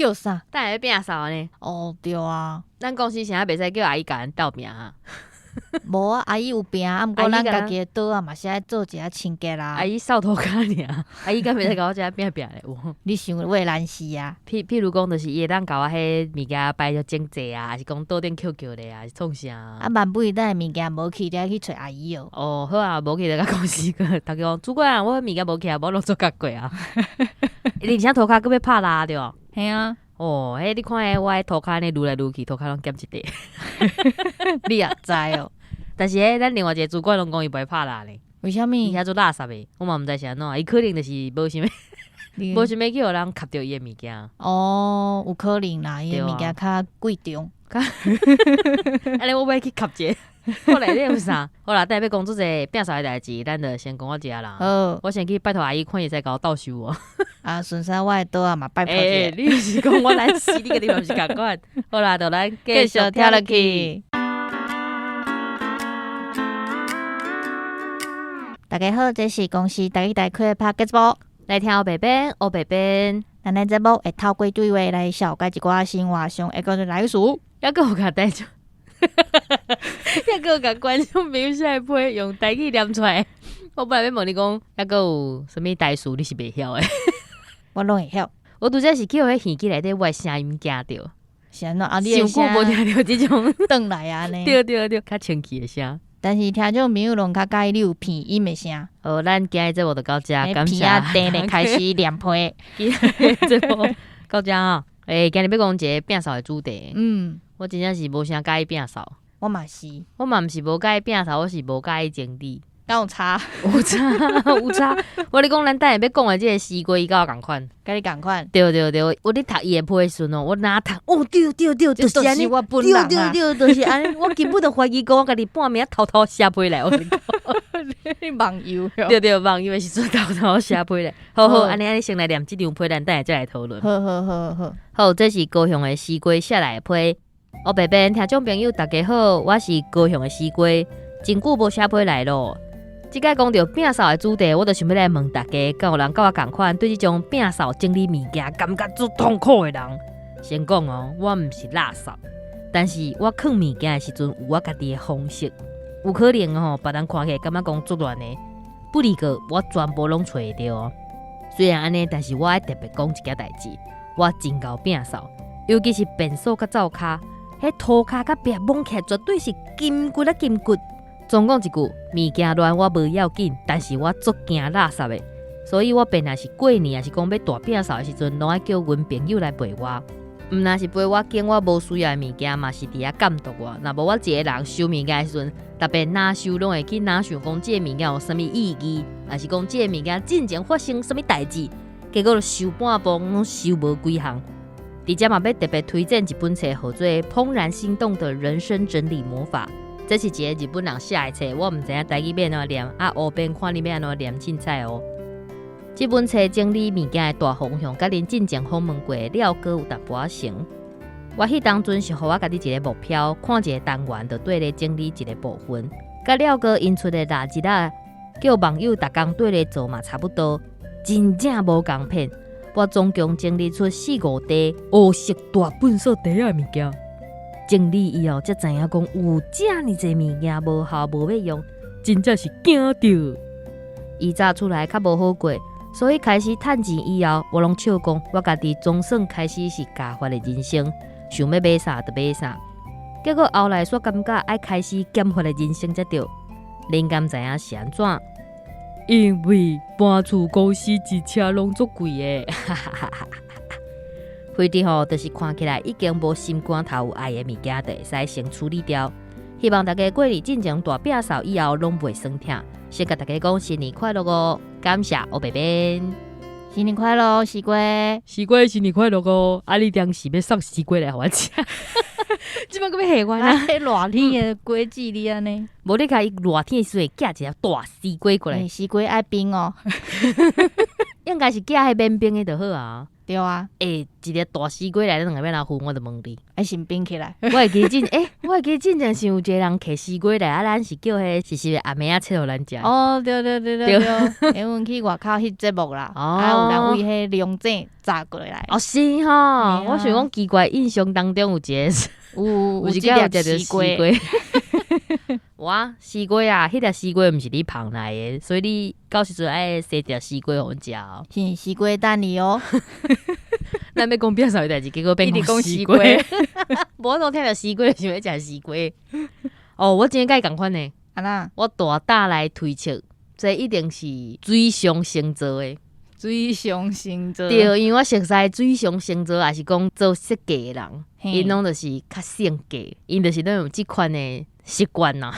叫啥？等下欲摒掃呢。哦，對啊。咱公司啥袂使叫阿姨共咱鬥拚啊？無啊，阿姨有拚啊，毋過咱家己的桌仔嘛是愛做一下清潔啦。阿姨掃塗跤爾，阿姨敢袂使共我遮拚拚咧？有你想話難死啊？譬如講，就是伊會當共我彼物件擺著整齊啊，還是講桌頂抾抾咧啊，是創啥？啊，萬不咱的物件無去，你愛去揣阿姨哦。哦，好啊，無去就共公司個頭家講，主管啊，我彼物件無去啊，無攏做工過啊。而且塗跤閣欲拍蠟對無？嘿啊。哦，彼你看彼我彼塗跤按呢攄來攄去，塗跤攏減一塊。你也知哦。但是彼咱另外一個主管攏講伊袂拍蠟咧。為啥物？伊遐做垃圾的，我嘛毋知是按怎，伊可能就是無想欲，無想欲去予人挾著伊的物件。哦，有可能啦，伊的物件較貴重。按呢我欲去挾一下，我內底有啥？好啦，等下欲講做這摒掃的代誌，咱就先講到遮啦。好，我先去拜託阿姨看伊會使共我鬥收無。啊，順勢我的桌仔嘛拜託一下。你是講我來死，你家己嘛毋是仝款。好啦，就咱繼續聽落去。大家好，這是公視台語台開的拍節目，來聽烏白編，烏白編。咱的節目會透過對話來紹介一寡生活上會講的來詞。猶閣有共台中，猶閣有共觀眾朋友寫批用台語念出來。我本來欲問你講，猶閣有啥物台詞你是袂曉的？我攏會曉。我拄才是去予彼耳機內底我的聲音驚著。是按怎？啊，你上久無聽著這種轉來按呢？對對對，較清氣的聲。但是聽眾朋友攏較佮意你有鼻音的聲。好，咱今日節目就到遮，感謝。鼻仔甜咧開始念批。今日節目到遮啊！欸，今日欲講一个摒掃的主題。我真正是無啥佮意摒掃。我嘛是。我嘛毋是無佮意摒掃，我是無佮意整理。敢有差？有差，有差。我咧講，咱等下欲講的這个西瓜，伊佮我仝款。佮你仝款。對對對，我咧讀伊的批的時陣哦，我哪讀？哦，對對對，就是按呢。我本人啊。對對對，就是按呢。我根本就懷疑講，我家己半暝偷偷寫批來。我共你講。你網遊。對對，網遊的時陣偷偷寫批來。好好，按呢按呢先來念這張批，咱等下再來討論。好好好好。好，這是高雄的西瓜寫來的批。烏白編聽眾朋友大家好，我是高雄的西瓜，真久無寫批來咯。這擺講著摒掃的主題，我就想欲來問大家，敢有人佮我仝款對這種摒掃整理物件感覺足痛苦的人？先講哦，我毋是垃圾，但是我囥物件的時陣有我家己的方式，有可能吼，別人看起來感覺講足亂的，不過我全部攏揣會著哦。雖然按呢，但是我愛特別講一件代誌，我真𠢕摒掃，尤其是便所佮灶跤，彼塗跤佮壁摸起來絕對是金骨仔金骨。總講一句，物件亂我無要緊，但是我足驚垃圾的，所以我便若是過年，抑是講欲大摒掃的時陣，攏愛叫阮朋友來陪我。毋但是陪我揀我無需要的物件，嘛是佇遐監督我。若無我一个人收物件的時陣，特別哪收攏會去哪想講這个物件有啥物意義，抑是講這个物件進前發生啥物代誌，結果就收半步攏收無幾項。佇遮嘛欲特別推薦一本冊，號做《怦然心動的人生整理魔法》。這是一个日本人寫的冊，我毋知影台語欲按怎念，啊，烏編看你欲按怎念凊彩哦。這本冊整理物件的大方向，佮恁進前訪問過的廖哥有淡薄仔像。我彼當陣是予我家己一个目標，看一个單元就綴咧整理一个部分。佮廖哥𪜶出的垃圾仔，叫網友逐工綴咧做嘛差不多，真正無仝騙。我總共整理出四五袋烏色大糞掃袋仔的物件。整理以後，才知影講有遮爾濟物件無效無欲用，真正是驚著。以早厝內較無好過，所以開始趁錢以後，我攏笑講我家己總算開始是加法的人生，想欲買啥就買啥。結果後來煞感覺愛開始減法的人生才對。恁敢知影是按怎？因為搬厝公司一車攏足貴的。反正吼，就是看起來已經無心肝頭有愛的物件，就會使先處理掉。希望大家過年進前大摒掃以後攏袂酸痛。先共大家講新年快樂哦！感謝烏白編，新年快樂，西瓜，西瓜新年快樂哦！啊，你當時欲送西瓜來予我食？這擺閣欲嚇我啊？熱天的果子你按呢？無你看伊熱天的時陣會寄一个大西瓜過來。西瓜愛冰哦。應該是寄彼免冰的就好啊。對啊。欸，一个大西瓜來，咱兩个欲按怎分？我就問你。愛先冰起來。我會記進前是有一個人提西瓜來，啊，咱是叫彼個是阿妹仔切予咱食。哦，對對對對對，因為阮去外口翕節目啦，啊，有人為彼龍井炸過來。哦，是吼，我想講奇怪，印象當中有一個，有有一個有食著西瓜。哇，西瓜啊，彼粒西瓜毋是你捧來的，所以你到時陣愛生粒西瓜予阮食哦。是西瓜等你哦。咱欲講餅掃的代誌，結果變講西瓜。無法度聽著西瓜就想欲食西瓜。哦，我真正佮伊仝款呢。按怎？我大膽來推測，這一定是水上星座的。水象星座。對，因為我熟似水象星座，也是講做設計的人，𪜶攏就是較性格，𪜶就是攏有這款的習慣啦。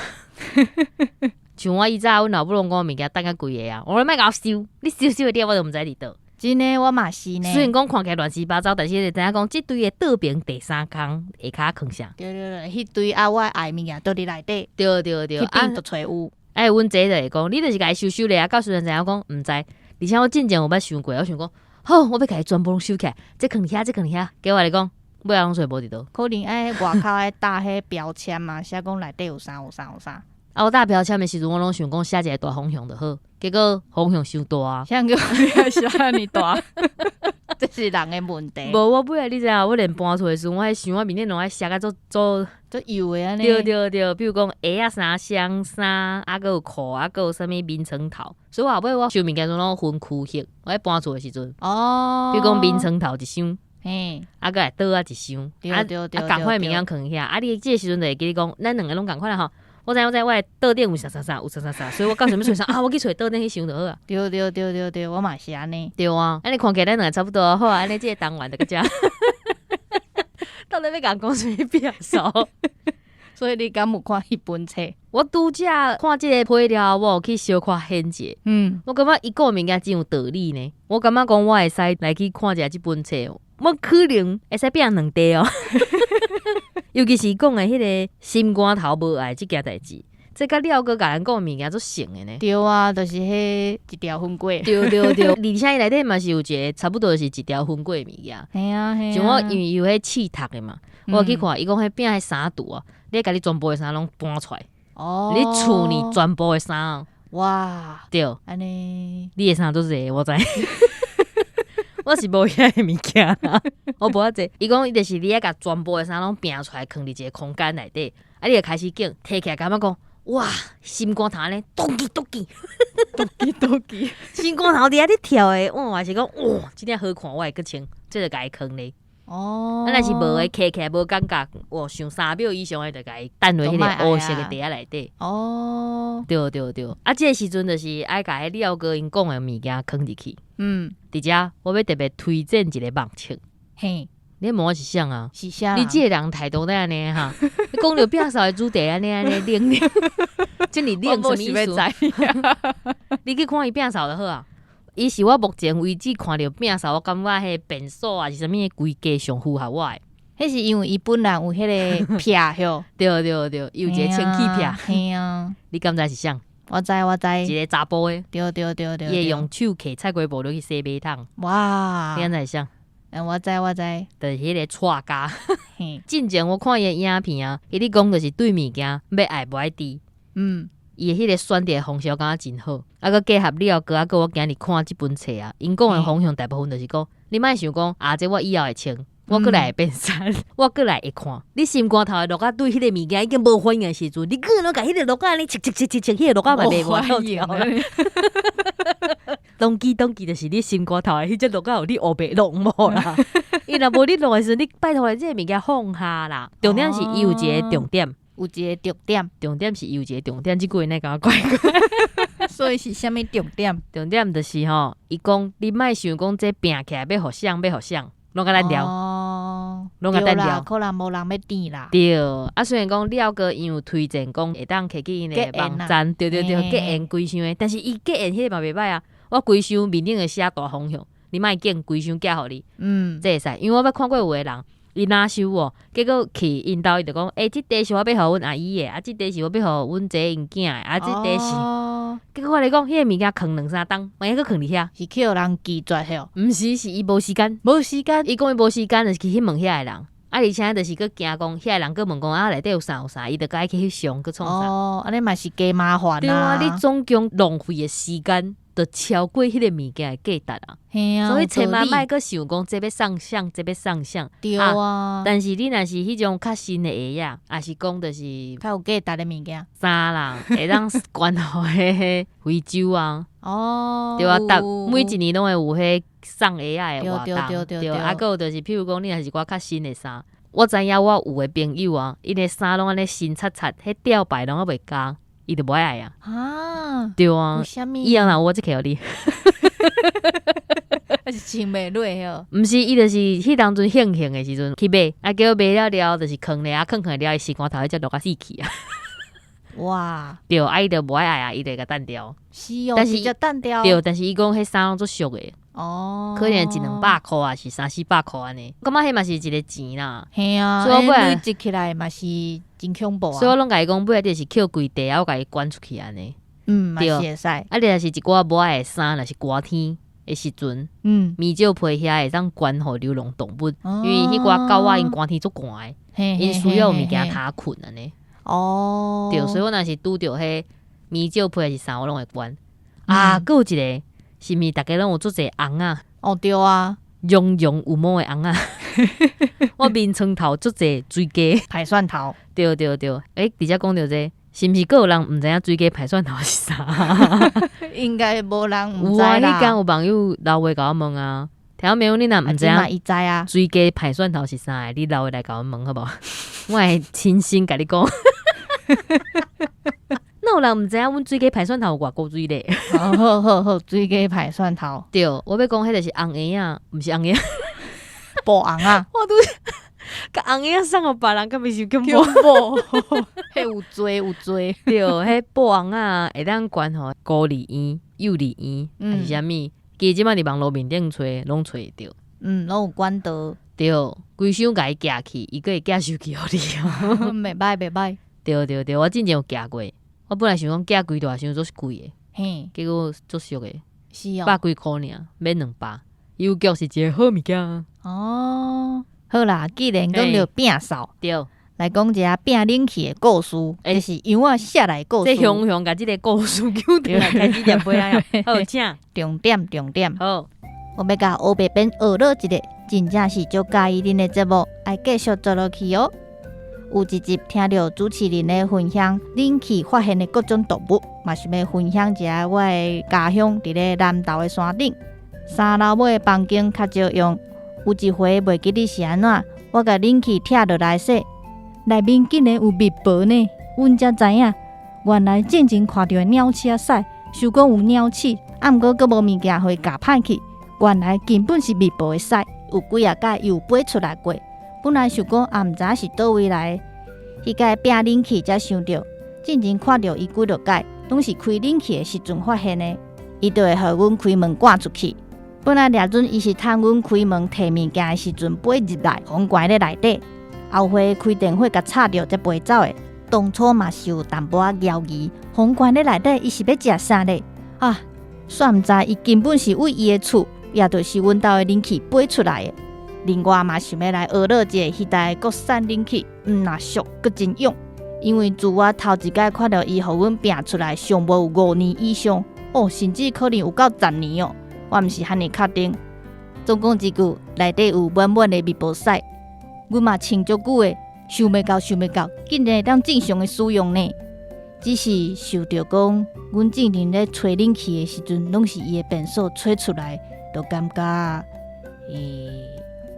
像我以早，阮老母攏講物件等較規个啊，我講莫共我收，你收收的了，我就毋知佇佗。真的，我嘛是呢。雖然講看起來亂七八糟，但是你知影講，這堆的倒爿第三空下跤囥啥？對對對，彼堆啊，我愛的物件都佇內底。對對對，彼邊就揣有。哎，阮姐就會講，你就是共伊收收咧啊，到時陣知影講毋知。而且我進前有捌想過，我想講，好，我欲共伊全部攏收起來，這囥佇遐，這囥佇遐，結果來講，尾仔攏揣無佇佗。可能愛外口愛貼彼標籤嘛，寫講內底有啥有啥有啥。啊，我貼標籤的時陣，我攏想講寫一個大方向就好，結果方向傷大。啥叫你寫遮大？這是人的問題。無，我尾仔你知影，我連搬厝的時陣，我彼箱仔面頂攏愛寫甲足足足幼的按呢。對對對，比如講鞋仔衫、箱衫，啊，閣有褲，啊，閣有啥物眠床頭，所以我後尾我收物件陣攏分區域。我咧搬厝的時陣，比如講眠床頭一箱，啊，閣來桌仔一箱，啊，啊，仝款的物件囥遐。啊，你這個時陣就會記你講，咱兩个攏仝款啦吼。我知我知，我的桌頂有啥啥啥，有啥啥啥，所以我到時欲揣啥啊，我去揣桌頂彼箱就好啊。對對對對對，我嘛是按呢。對啊，按呢看起來咱兩个差不多，好啊，按呢這個單元就到遮。到底欲共講啥物餅掃？所以你敢有看彼本冊？我拄才看這個批了，我有去小可研者。我感覺伊講的物件真有道理呢。我感覺講我會使來去看一下這本冊，我可能會使變兩塊哦。尤其是講的彼個心肝頭無愛這件代誌，這佮廖哥共咱講的物件足像的呢。對啊，就是彼一條粉粿。對對對，而且伊內底嘛是有一個差不多是一條粉粿的物件。嘿啊嘿啊。像我因為有彼試讀的嘛，我有去看，伊講彼餅彼衫櫥啊，你愛共你全部的衫攏搬出來。你厝裡全部的衫。哇。對。按呢。你的衫足濟，我知。我是無遐个物件啦，我無遐濟。伊講伊就是你愛共全部的衫攏拚出來，囥佇一個空間內底，啊，你就開始揀，提起來感覺講，哇，心肝頭按呢，咚叽咚叽，咚叽咚叽，心肝頭佇遐咧跳的，哇，還是講哇，這領好看，我會閣穿，這就共伊囥咧。啊，若是無的，揢起來無感覺，哇，想3秒以上的就共伊等落彼個烏色的袋仔內底。對對對，啊，這个時陣就是愛共彼廖哥𪜶講的物件囥入去。佇遮我欲特別推薦一個網冊。你問我是啥啊？是啥？你這個人態度哪按呢哈？你講著餅掃的主題按呢按呢冷，這爾冷啥物意思？你去看伊餅掃就好啊。伊是我目前為止看著餅掃，我感覺彼個便所啊是啥物規格上符合我的。彼是因為伊本人有彼個癖吼。對對對，伊有一個清氣癖。嘿啊。你敢知是啥？我知我知。一個查埔的。對對對對。伊會用手揢菜瓜布落去洗馬桶。哇！你敢知是啥？我知我知。就是彼個蔡家。進前我看伊的影片啊，伊咧講就是對物件欲愛無愛挃。伊的彼個選擇的方式我感覺真好，啊，閣結合了閣啊，閣我今日看這本冊啊，𪜶講的方向大部分就是講，你莫想講啊，這我以後會穿，我閣來會變瘦，我閣來會看。你心肝頭的鹿仔對彼個物件已經無反應的時陣，你閣攏共彼個鹿仔按呢切切切切切，彼個鹿仔嘛袂無跳跳。當機當機就是你心肝頭的彼隻鹿仔有你烏白弄無啦？伊若無你弄的時陣，你拜託來這個物件放下啦。重點是伊有一個重點。有一個重點。重點是伊有一個重點，這句話哪感覺怪怪？所以是啥物重點？重點就是吼，伊講你莫想講這拚起來欲予誰，欲予誰，攏共咱聊，攏共咱聊。可能無人欲挃啦。對，啊，雖然講廖哥伊有推薦講會當摕去𪜶的網站，對對對，結緣規箱的，但是伊結緣彼個嘛袂䆀啊。我規箱面頂會寫大方向，你莫揀規箱寄予你，這會使，因為我捌看過有的人，伊若收哦，結果去𪜶兜伊就講，欸，這塊是我欲予阮阿姨的，啊，這塊是我欲予阮這𪜶囝的，啊，這塊是。結果我來講，彼个物件囥兩三冬，嘛猶閣囥佇遐。是去予人拒絕吼？毋是，是伊無時間。無時間。伊講伊無時間，就是去翕問遐个人。啊，而且就是閣驚講，遐个人閣問講啊，內底有啥有啥，伊就愛去翕相，閣創啥。哦，按呢嘛是加麻煩。對啊，你總共浪費的時間，就超過彼个物件的價值啊。嘿啊，所以千萬莫閣想講這欲送啥，這欲送啥。對啊。但是你若是彼種較新的鞋仔，抑是講就是較有價值的物件，衫啦，會當捐予彼个非洲啊。對啊，逐每一年攏會有彼送鞋仔的活動。對，啊，閣有就是，譬如講，你若是一寡較新的衫，我知影我有的朋友啊，𪜶的衫攏按呢新刷刷，彼吊牌攏猶未加，伊就無愛啊。啊？對啊。為啥物？以後若有我再摕予你。是穿袂落吼？毋是，伊就是彼當陣興興的時陣去買，啊，結果買了了就是囥咧，啊，囥囥了，伊洗乾頭才落甲死去啊。哇！對，啊，伊就無愛愛啊，伊就共擲掉。是哦，但是直接擲掉。對，但是伊講彼衫攏足俗的。可能一兩百箍抑是三四百箍按呢，感覺彼嘛是一個錢啦。嘿啊，所以我累積起來嘛是真恐怖啊。所以我攏共伊講，尾仔就是抾規袋啊，我共伊捐出去按呢。嗯，嘛是會使。啊，你若是一寡無愛的衫，若是寒天的時陣，棉蓆被遐會當捐予流浪動物，因為彼寡狗仔𪜶寒天足寒的，𪜶需要有物件通睏按呢。對，所以我若是拄著彼棉蓆被抑是衫，我攏會捐。啊，閣有一個，是毋是逐家攏有足濟尪仔？哦，對啊，絨絨有毛的尪仔，我眠床頭足濟水雞排蒜頭。對對對，欸，直接講著這個，是毋是閣有人毋知影水雞排蒜頭是啥？應該無人毋有啊，知啦。彼工有網友留話共我問啊，聽眾朋友你若毋知影伊知啊，水雞排蒜頭是啥的，你留話來共阮問好無？我會親身共你講。哪有人毋知影阮水雞排蒜頭有偌古錐咧？好好好，水雞排蒜頭。對，我欲講彼就是紅鞋仔，毋是紅鞋仔，布尪仔。我拄共紅鞋仔送予別人，敢袂傷恐怖？彼有罪有罪。對，彼布尪仔會當捐予孤兒院、幼兒院，抑是啥物？其實這擺佇網路面頂揣，攏揣會著。嗯，攏有管道。對，規箱共伊寄去，伊閣會寄收據予你。袂䆀袂䆀。對對對，我之前有寄過，我本來想講寄規大箱足貴的，結果足俗的，百幾箍爾，免200。郵局是一個好物件。哦，好啦，既然講著摒掃，來講一下摒冷氣的故事，就是楊仔寫來的故事。這雄雄共這个故事揪轉來開始念批啊！好，請。重點重點。好，我欲共烏白變學落一个，真正是足佮意恁的節目，愛繼續做落去哦。有一集聽著主持人咧分享冷氣發現的各種動物，嘛想欲分享一下我的家鄉佇咧南投的山頂，三樓尾的房間較少用。有一回袂記得是按怎，我共冷氣拆落來洗，內面竟然有蜜婆呢！阮才知影，原來進前看著的鳥鼠仔屎，想講有鳥鼠，啊，毋過閣無物件予伊咬歹去，原來根本是蜜婆的屎，有幾仔擺又飛出來過。本來想講也毋知影是佗位來的，彼擺摒冷氣才想著，進前看著伊幾落擺，攏是開冷氣的時陣發現的，伊就會予阮開門趕出去。本來掠準伊是趁阮開門提物件的時陣飛入來，予阮關咧內底。後回開電火共插著才飛走的。當初嘛是有淡薄仔猶疑，予阮關咧內底，伊是欲食啥咧？啊，煞毋知伊根本是對伊的厝，也就是阮兜的冷氣飛出來的。另外嘛，想欲來學落一个彼台國產冷氣，毋若俗，閣真勇。因為自我頭一擺看著伊，予阮摒出來，上無有5年以上，哦，甚至可能有夠10年哦。我毋是遐爾確定。總講一句，內底有滿滿的蜜婆屎，阮嘛穿足久的，想袂到，想袂到，竟然會當正常的使用呢。只是想著講，阮進前咧吹冷氣的時陣，攏是伊的便所吹出來，就感覺，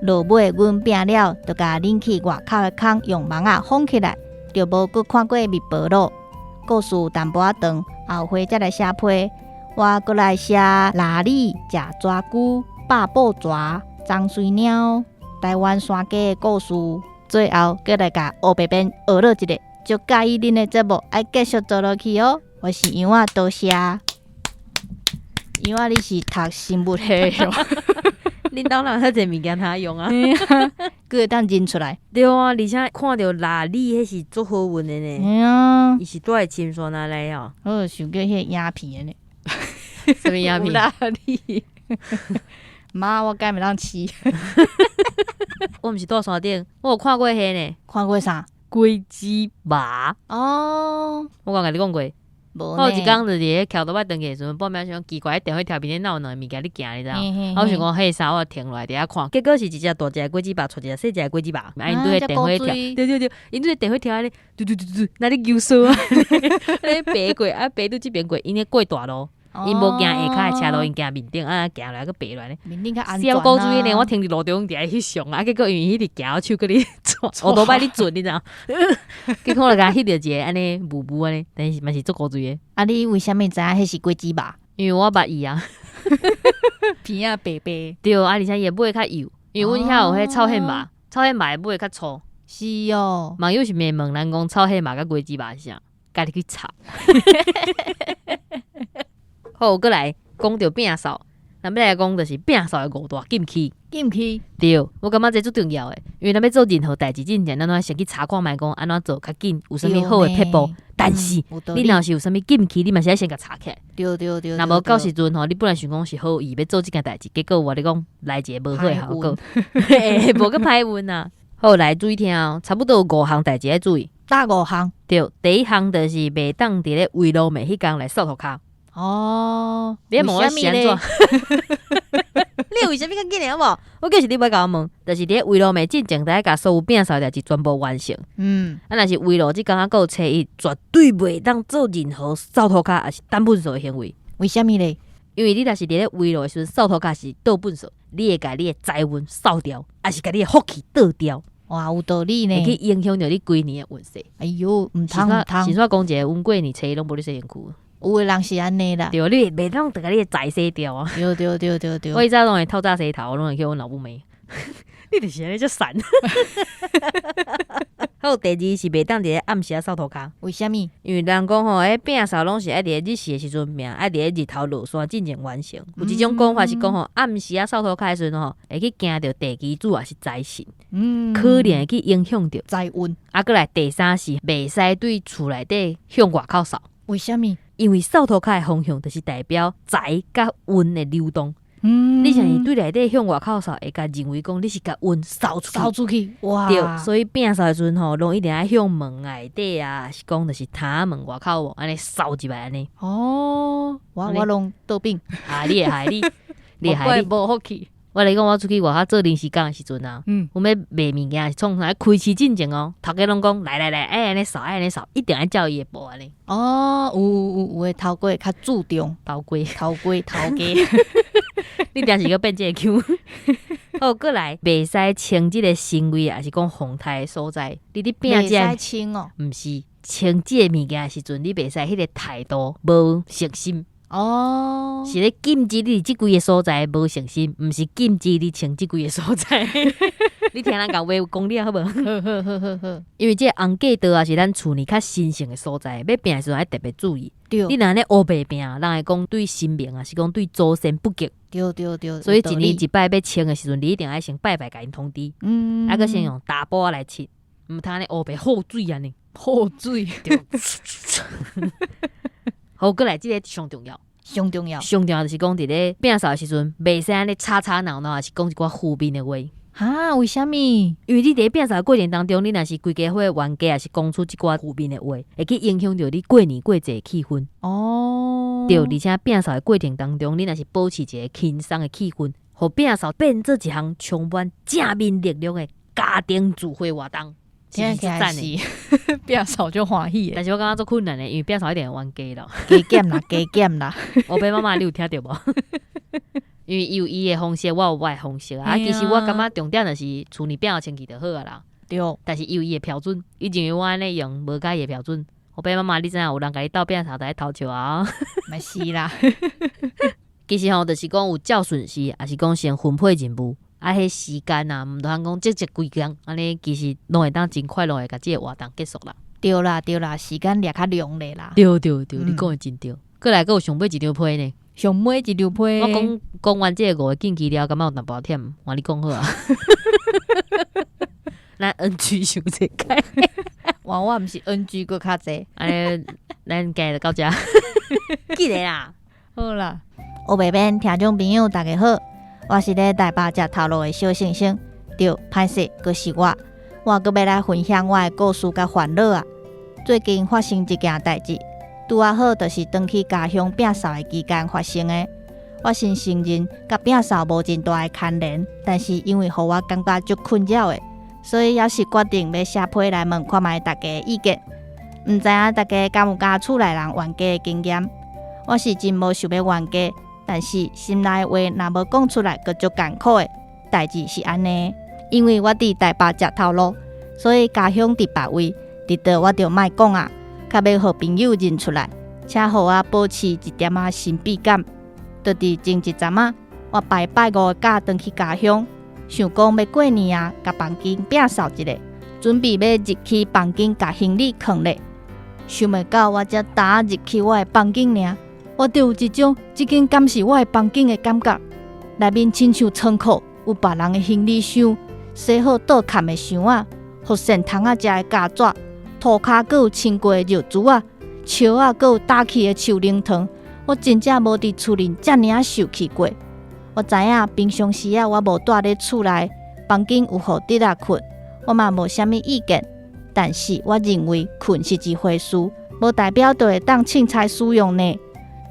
落尾阮摒了，就共冷氣外口的孔用網仔封起來，就無閣看過蜜婆囉。故事有淡薄仔長，後回才來寫批。我閣來寫臘李、食蛇菇、百寶蛇、張水貓、台灣山雞的故事。最後，閣來共烏白變學落一个，足佮意恁的節目，愛繼續做落去哦。我是楊仔，多謝。楊仔，你是讀生物系的？恁兜哪有遐濟物件通用啊？閣會當認出來。對啊，而且看著臘米，彼是足好運的呢。嘿啊，伊是住佇深山內內哦。我就想叫彼個影片的呢。啥物影片？臘米。媽，我敢袂當飼？我毋是住山頂，我有看過彼呢。看過啥？果子蝸。哦，我剛共你講過。無我有一工就佇咧騎倒擺轉去的時陣，半暝想奇怪，電火柱邊頂哪有兩个物件咧行，你知影？我想講彼啥，我停落來佇遐看，結果是一隻大隻的果子蝸，帶一隻細隻的果子蝸，啊，𪜶對咧電火柱，對對對，𪜶對電火柱按呢，嘟嘟嘟嘟，若咧游踅啊，咧爬過，啊爬對這邊過，𪜶咧過大路，𪜶無行下跤的車路，𪜶行面頂，啊行來閣爬落來呢。面頂較安全痟古錐呢，我停佇路中佇遐翕相啊，結果因為彼直行，我手閣咧跩，烏多擺咧轉，你知影？結果我就共翕著一个按呢霧霧按呢，但是嘛是足古錐的。啊，你為啥物知影彼是果子蝸？因為我捌伊啊，鼻仔白白。對啊，而且伊的尾較幼，因為阮遐有彼臭羶肉，臭羶肉的尾較粗。是哦。網友是會問咱講臭羶肉佮果子蝸是啥？家己去查。好，閣來講著摒掃，咱欲來講就是摒掃的五大禁區。禁區。對，我感覺這足重要的，因為咱欲做任何代誌之前，咱攏愛先去查看覓講按怎做較緊，有啥物好的撇步。但是你若是有啥物禁區，你嘛是愛先共查起來。對對對。若無到時陣吼，你本來想講是好意欲做這件代誌，結果我咧講來一个無好的效果，無閣歹運啊。好，來注意聽哦，差不多有五項代誌愛注意。哪五項？對，第一項就是袂當佇咧圍爐暝彼工來掃塗跤。哦，你問我是按怎？你為啥物較緊的好無？我就是你欲共我問，就是佇咧圍爐暝進前，得愛共所有摒掃代誌全部完成。啊，若是圍爐這工猶閣有初一，絕對袂當做任何掃塗跤，抑是掸糞埽的行為。為啥物咧？因為你若是佇咧圍爐的時陣掃塗跤是倒糞埽，你會共你的財運掃掉，抑是共你的福氣倒掉。哇，有道理呢，會去影響著你規年的運勢。哎喲，毋通毋通。先煞講一个，阮過年初一攏無咧洗身軀。有的人是按呢啦。對，你袂當共你的財洗掉啊。對對對對對。我以前攏會透早洗頭，攏會去阮老母罵。你就是按呢遮散。好，第二是袂當佇咧暗時仔掃塗跤。為啥物？因為人講吼，彼摒掃攏是愛佇咧日時的時陣摒，愛佇咧日頭落山進前完成。有一種講法是講吼，暗時仔掃塗跤的時陣吼，會去驚著地基主抑是財神，可能會去影響著財運。啊，閣來第三是袂使對厝內底向外口掃。為啥物？因為掃塗跤的方向就是代表財佮運的流動。你若是對內底向外口掃，會共認為講你是共運掃出去。掃出去，哇！對，所以摒掃的時陣吼，攏一定愛向門內底啊，是講就是窗仔門外口無，按呢掃入來按呢。哦，我攏倒反。啊，你會害你，你會害你。無福氣。我來講，我出去外口做臨時工的時陣啊，阮欲賣物件是創啥？開市進前哦，頭家攏講來來來，愛按呢掃，愛按呢掃，一定愛照伊的步按呢。哦，有有有有的頭家會較注重頭家，頭家頭家，你定是閣變這个腔。好，閣來袂使清這个神位，抑是講風颱的所在。你佇摒這袂使清哦，毋是清這个物件的時陣，你袂使彼个態度無誠心。哦，是咧禁止你佇這幾个所在無誠心，毋是禁止你清這幾个所在。你聽人共話講了好無？好好好好好。因為這個紅過道啊，是咱厝內較神聖的所在，欲摒的時陣愛特別注意。對。你若按呢烏白摒，人會講對神明啊，是講對祖先不敬。對對對。所以一年一擺欲清的時陣，你一定愛先拜拜，共𪜶通知。啊，閣先用查埔仔來拭，毋通按呢烏白泼水按呢。潑水。對。好，閣來這个上重要。上重要。上重要就是講佇咧摒掃的時陣，袂使按呢吵吵鬧鬧，抑是講一寡負面的話。哈？為啥物？因為你佇咧摒掃的過程當中，你若是規家伙冤家，抑是講出一寡負面的話，會去影響著你過年過節的氣氛。對，而且摒掃的過程當中，你若是保持一個輕鬆的氣氛，予摒掃變做一項充滿正面力量的家庭聚會活動。聽起來是摒掃就歡喜的，但是我感覺足困難的，因為摒掃一定會冤家咯。加減啦，加減啦。烏白媽媽，你有聽著無？因為伊有伊的方式，我有我的方式啊。其實我感覺重點就是厝內摒清氣就好啊啦。對。但是伊有伊的標準，伊認為我按呢用無佮伊的標準。烏白媽媽，你知影有人共你鬥摒掃，佇咧偷笑啊？嘛是啦。其實吼，就是講有照順序，抑是講先分配任務。啊，彼時間啊，毋通講積積規工，按呢其實攏會當真快攏會共這個活動結束啦。對啦對啦，時間掠較長咧啦。對對對，你講的真對。閣來閣有上尾一張批呢。上尾一張批。我講講完這個五个禁忌了，感覺有淡薄仔忝，換你講好啊。咱 NG 傷濟擺，換我毋是 NG 閣較濟。按呢，咱今日就到遮。記得啦。好啦，烏白編聽眾朋友大家好，我是咧台北食頭路的小星星，對，歹勢，閣是我，我閣欲來分享我的故事佮煩惱啊。最近發生一件代誌，拄仔好就是轉去家鄉摒掃的期間發生的。我先承認，佮摒掃無真大的牽連，但是因為予我感覺足困擾的，所以猶是決定欲寫批來問看覓大家的意見。毋知影大家敢有佮厝內人冤家的經驗？我是真無想欲冤家，但是心內話若無講出來，閣足艱苦的。代誌是按呢，因為我佇台北食頭路，所以家鄉佇別位，佇佗我就莫講啊，較欲予朋友認出來，且予我保持一點仔神秘感。就佇前一陣仔，我排拜五的假轉去家鄉，想講欲過年啊，共房間摒掃一下，準備欲入去房間共行李囥咧。想袂到我才剛入去我的房間爾，我就有一種這間敢是我的房間的感覺。內面親像倉庫，有別人的行李箱、洗好倒崁的箱仔、予線蟲仔食的膠紙，塗跤閣有穿過的尿珠仔，石仔閣有打去的樹奶糖。我真正無佇厝裡遮爾仔受氣過。我知影平常時仔我無蹛咧厝內，房間有予侄仔睏，我嘛無啥物意見。但是我認為睏是一回事，無代表就會當凊彩使用呢。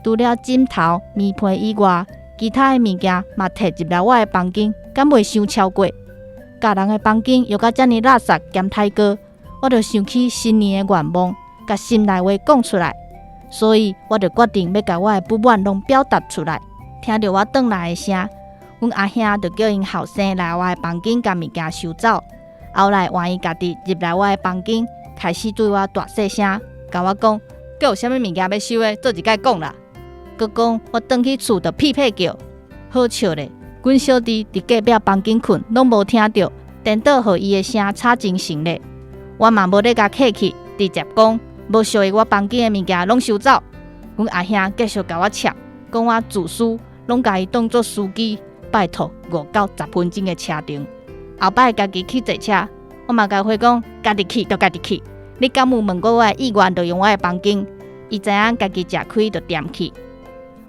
除了枕頭、棉被以外，其他的物件嘛提入來我的房間，敢袂傷超過？共人的房間用甲遮爾垃圾兼太過，我就想起新年的願望，共心內話講出來。所以我就決定欲共我的不滿攏表達出來。聽著我轉來的聲，阮阿兄就叫𪜶後生來我的房間共物件收走。後來換伊家己入來我的房間，開始對我大細聲，共我講：閣有啥物物件欲收的，做一擺講啦。閣講我轉去厝就屁屁叫，好笑咧。阮小弟佇隔壁房間睏，攏無聽著，顛倒予伊的聲吵精神咧。我嘛無咧共客氣，直接講無屬於我房間的物件攏收走。阮阿兄繼續共我嗆，講我自私，攏共伊當做司機，拜託5到10分鐘的車程。後擺家己去坐車，我嘛共伊回講，家己去就家己去。你敢有問過我的意願，就用我的房間？伊知影家己食虧就踮去。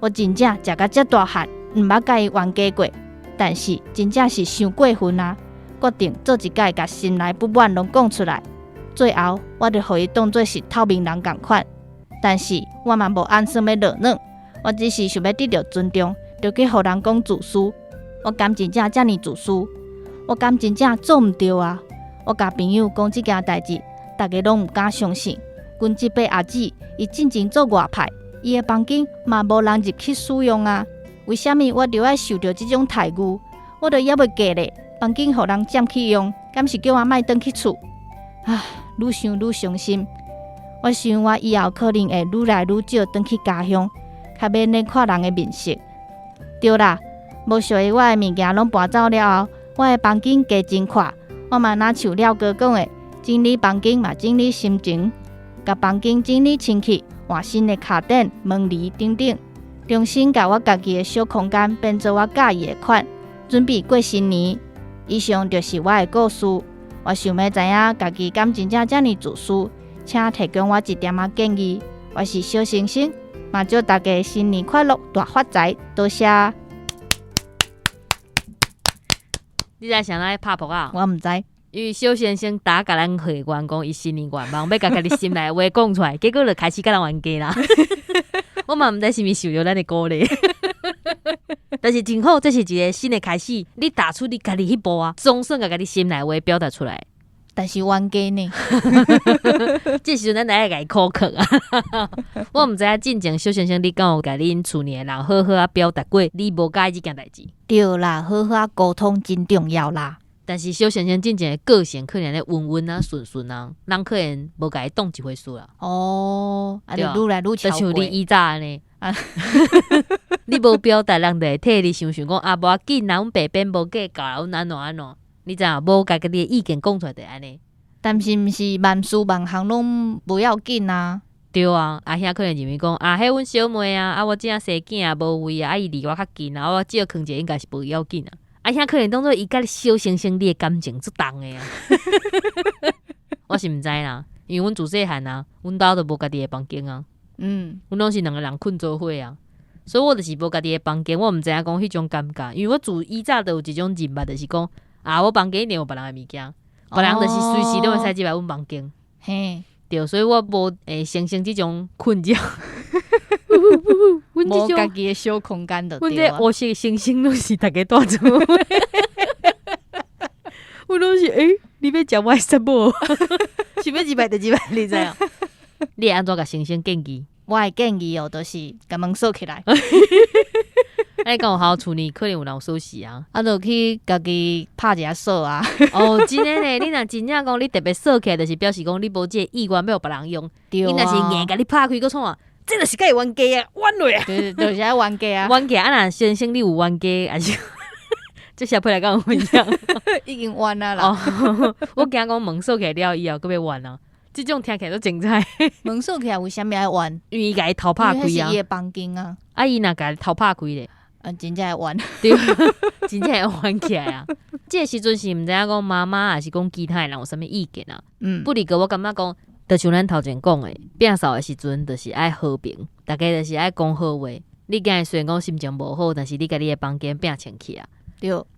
我真正食甲遮大漢，毋捌共伊冤家過，但是真正是傷過分啊！決定做一擺共心內不滿攏講出來。最後，我就予伊當做是透明人仝款。但是我嘛無按算欲落軟，我只是想欲得著尊重，就去予人講自私。我敢真正遮爾自私？我敢真正做毋著啊！我共朋友講這件代誌，逐家攏毋敢相信。阮這輩阿姊，伊進前做外派，伊的房間嘛無人入去使用啊。為啥物我著愛受著這種待遇？我都猶未嫁咧，房間予人佔去用，敢是叫我莫轉去厝？唉，愈想愈傷心。我想我以後可能會愈來愈少轉去家鄉，較免咧看人的面色。對啦，無屬於我的物件攏搬走了後，我的房間加真闊。我嘛若像廖哥講的，整理房間嘛整理心情，共房間整理清氣，換新的跤墊、門簾等等，重新共我家己的小空間變做我佮意的款，準備過新年。以上就是我的故事。我想欲知影家己敢真正遮爾自私，請提供我一點仔建議。我是小星星，嘛祝大家新年快樂，大發財，多謝。你知啥人拍噗仔？我毋知。因為小先生打共咱會員講，伊新年願望欲共家己心內話講出來，結果就開始共人冤家啦。我嘛毋知是毋是受著咱的鼓勵，但是真好，這是一個新的開始。你踏出你家己彼步啊，總算共家己心內話表達出來。但是冤家呢？這時陣咱來共伊苛刻啊！我毋知影進前小先生你敢有共恁厝裡的人好好仔表達過，你無佮意這件代誌？對啦，好好仔溝通真重要啦。但是小先生進前的個性可能咧溫溫啊、順順啊，人可能無共伊當一回事啦。哦，啊，就愈來愈超過。就像你以早按呢，你無表達，人就會替你想想講啊，無要緊啦，阮白邊無計較啦，阮按怎按怎，你知影無共家己的意見講出來就按呢。但是毋是萬事萬項攏無要緊啊。對啊，阿兄可能認為講啊，彼阮小妹啊，啊我這生囝啊無位啊，啊伊離我較近啊，我借囥者應該是無要緊啊。阿兄可能當做伊佮小星星你的感情足重的啊。我是毋知啦，因為阮自細漢啊，阮兜都無家己的房間啊。阮攏是兩個人睏做伙啊，所以我就是無家己的房間，我毋知影講彼種感覺，因為我自以早就有一種認捌，就是講啊，我房間一定有別人的物件，別人就是隨時攏會使入來阮房間。對，所以我無會形成這種困擾。阮這種無家己的小空間就阮對啊。這烏色星星攏是逐家蹛做伙。阮攏是欸，你欲食我的啥無？想欲入來就入來，你知影？你會按怎共先生建議？我的建議哦，就是共門鎖起來。按呢敢有效？厝裡可能有人有鎖匙啊。啊，就去家己拍一下鎖啊。哦，真的呢，你若真正講你特別鎖起來，就是表示講你無這個意願欲予別人用。對伊若是硬共你拍開，閣創啊？這就是共伊冤家啊，冤落啊！對，就是愛冤家啊。冤家啊！若先生你有冤家，還是這社會來講有分享？已經冤啊啦。哦，我驚講門鎖起來了以後，閣欲冤啊！這種聽起來都精彩。門鎖起來為啥物愛冤？因為伊共伊偷拍開啊。因為彼是伊的房間啊。啊，伊若共伊偷拍開咧？嗯，真正會冤。對，真正會冤起來啊！這個時陣是毋知影講媽媽還是講其他的人有啥物意見啊？不過我感覺講，就像咱頭前講的，摒掃的時陣就是愛和平，逐家就是愛講好話。你今日雖然講心情無好，但是你共你的房間摒清氣啊。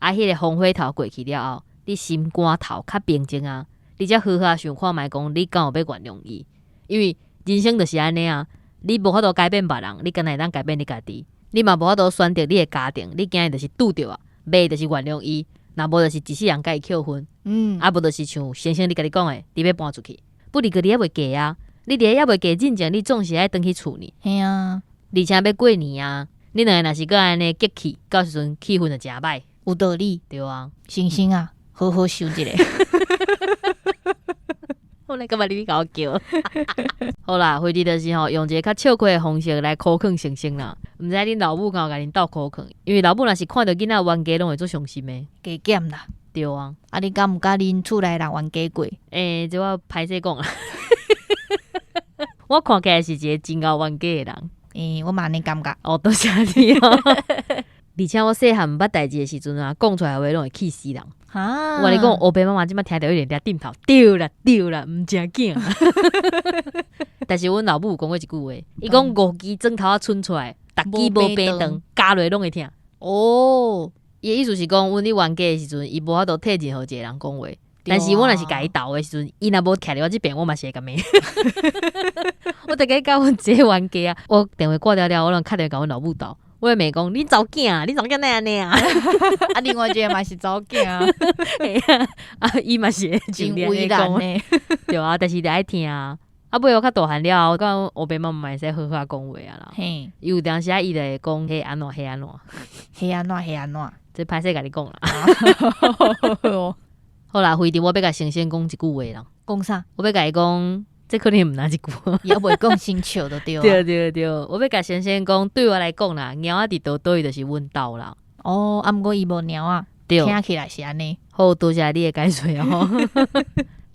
啊，彼個風火頭過去了後，你心肝頭較平靜啊，你才好好想看覓講，你敢有欲原諒伊？因為人生就是按呢啊，你無法度改變別人，你干焦會當改變你家己。你嘛無法度選擇你的家庭，你今日就是拄著啊，袂就是原諒伊，若無就是一世人共伊扣分。啊無就是像先生你家己講的，你欲搬出去，不過你猶未嫁啊，你佇咧猶未嫁進前，你總是愛轉去厝呢。嘿啊。而且欲過年啊，你兩个若是閣按呢激氣，到時陣氣氛就誠歹。有道理。對啊。星星啊，好好想一下。我來感覺你共我叫。好啦，反正就是吼，用一个較笑詼的方式來苦勸星星啦。毋知恁老母敢有共恁鬥苦勸？因為老母若是看著囡仔冤家，攏會足傷心的。加減啦。對啊。啊，你敢有佮恁厝內人冤家過？欸，這我歹勢講啊。我看起來是一個真𠢕冤家的人。欸，我嘛按呢感覺。哦，多謝你哦。而且我細漢毋捌代誌的時陣啊，講出來的話攏會氣死人。哈。我共你講，烏爸媽媽這擺聽著一定掠點頭，對啦對啦，毋正經。但是阮老母有講過一句話，伊講五支指頭仔伸出來，逐支無平長，加落攏會疼。伊的意思是講，阮咧冤家的時陣，伊無法度替任何一個人講話。但是我若是共伊鬥的時陣，伊若無徛佇我這邊，我嘛是會共罵。我逐家佮阮姐冤家啊，我電話掛掉了，我攏敲電話共阮老母鬥。我會罵講，你查某囝，你查某囝哪會按呢啊？啊，另外一個嘛是查某囝啊。啊，伊嘛是會真為難呢。對啊，但是得愛聽啊。啊，尾我較大漢了後，我佮烏爸媽嘛會使好好講話啊啦。有當時啊，伊就會講彼按怎彼按怎，彼按怎彼按怎，這歹勢共你講啦。好啦，反正我欲共先生講一句話啦。講啥？我欲共伊講，這可能毋若一句。猶未講先笑就對。對對對，我欲共先生講，對我來講啦，貓仔佇佗佗就是阮兜啦。哦，啊，毋過伊無貓仔，聽起來是按呢。好，多謝你的解說哦。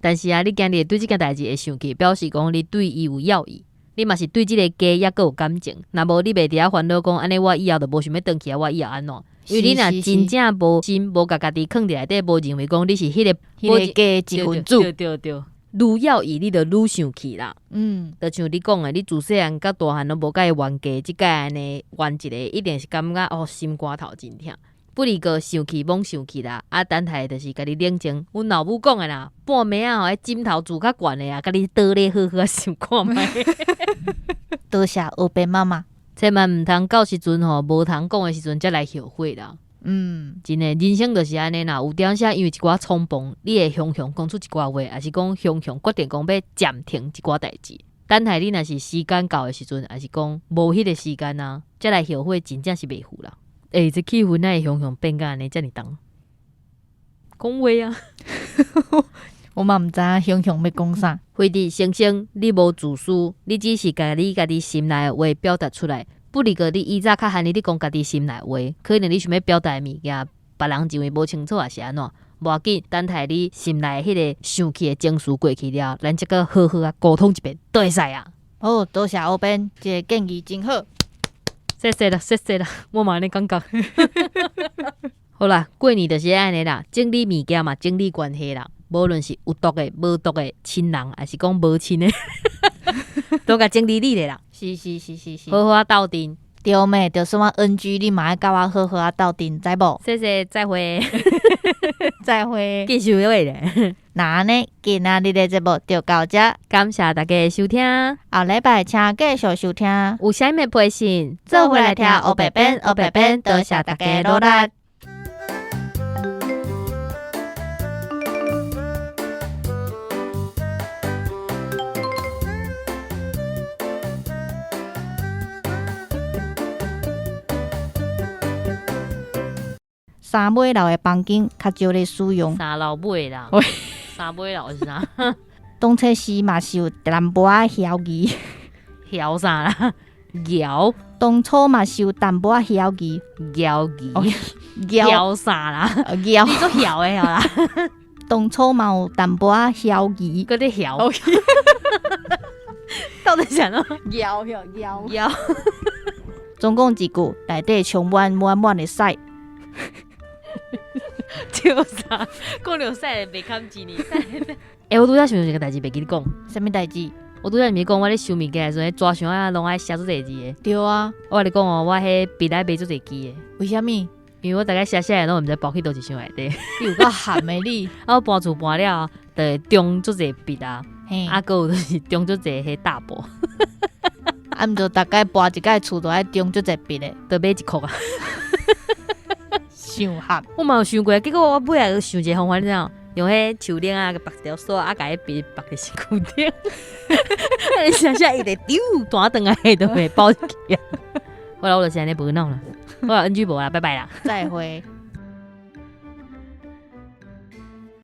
但是啊，你今日對這件代誌會生氣，表示講你對伊有要意，你嘛是對這個家猶閣有感情。若無你袂佇遐煩惱講，按呢我以後就無想欲轉去啊，我以後按怎？因為你若真正無心，無共家己囥佇內底，無認為講你是彼個彼個家一份子。對對對，愈要意你就愈生氣啦。就像你講的，你自細漢到大漢攏無共伊冤家，這擺按呢冤一个，一定是感覺哦心肝頭真疼。不過生氣罔生氣啦，啊，等下就是家己冷靜。阮老母講的啦，半暝仔吼，彼枕頭蹛較懸的啊，家己倒咧好好想看覓。多謝烏爸媽媽。千萬毋通到時陣吼，無通講的時陣才來後悔啦。真的，人生就是按呢啦。有當時因為一寡衝動，你會雄雄講出一寡話，抑是講雄雄決定講欲暫停一寡代誌。等下你若是時間到的時陣，抑是講無彼個時間啊，才來後悔，真正是袂赴啦。欸，這氣氛哪會雄雄變甲按呢遮爾重？講話啊！我嘛毋知影雄雄欲講啥。反正先生，你無自私，你只是共你家己心內的話表達出來。不過你以早較罕你講家己心內話，可能你想欲表達的物件，別人認為無清楚，抑是按怎？無要緊，等待你心內彼個生氣的情緒過去了，咱才閣好好仔溝通一遍，都會使啊。好，多謝烏編，這个建議真好。謝謝啦，謝謝啦，我嘛按呢感覺。好啦，過年就是按呢啦，整理物件嘛，整理關係啦，無論是有毒的、無毒的親人，抑是講無親的，都共整理理咧啦。是是是是是，好好仔鬥陣。對咩？就算我 NG，你嘛愛佮我好好仔鬥陣，知無？謝謝，再會。再會。繼續落咧。那按呢，今仔日的節目就到這，感謝大家的收聽。後禮拜請繼續收聽。有啥物批信，做伙來聽烏白編，烏白編，多謝大家努力。三尾樓的房間較少咧使用。三樓尾啦，三尾樓是啥？當初時嘛是有淡薄仔嫌疑。嫌啥啦？搖。當初嘛是有淡薄仔嫌疑。嫌疑。嫌啥啦？嫌。你做嫌的啦。當初嘛有淡薄仔嫌疑。閣咧嫌。到底啥喏？嫌嫌嫌。總共一句，內底充滿滿滿的屎。笑啥？講著屎袂堪一年。欸，我拄才想著一个代誌，袂記得講。啥物代誌？我拄才毋是講我咧收物件的時陣，紙箱仔攏愛寫足濟字的。對啊。我共你講哦，我彼筆愛買足濟支的。為啥物？因為我逐擺寫寫的攏毋知包去佗一箱內底。你有夠含的你。啊，我搬厝搬了，就會裝足濟筆啊，啊，閣有就是裝足濟彼大簿。啊，毋就逐擺搬一擺厝，都愛裝足濟筆的，就買一箍啊。傷含。我嘛有想過，結果我尾仔想一个方法，你知影？用彼樹鏈啊，縛一條索啊，共彼筆縛佇身軀頂。你寫寫伊會丟彈轉來，就袂包入去啊。好啦，我就是按呢無腦啦。好啦，NG 無啦，拜拜啦。再會。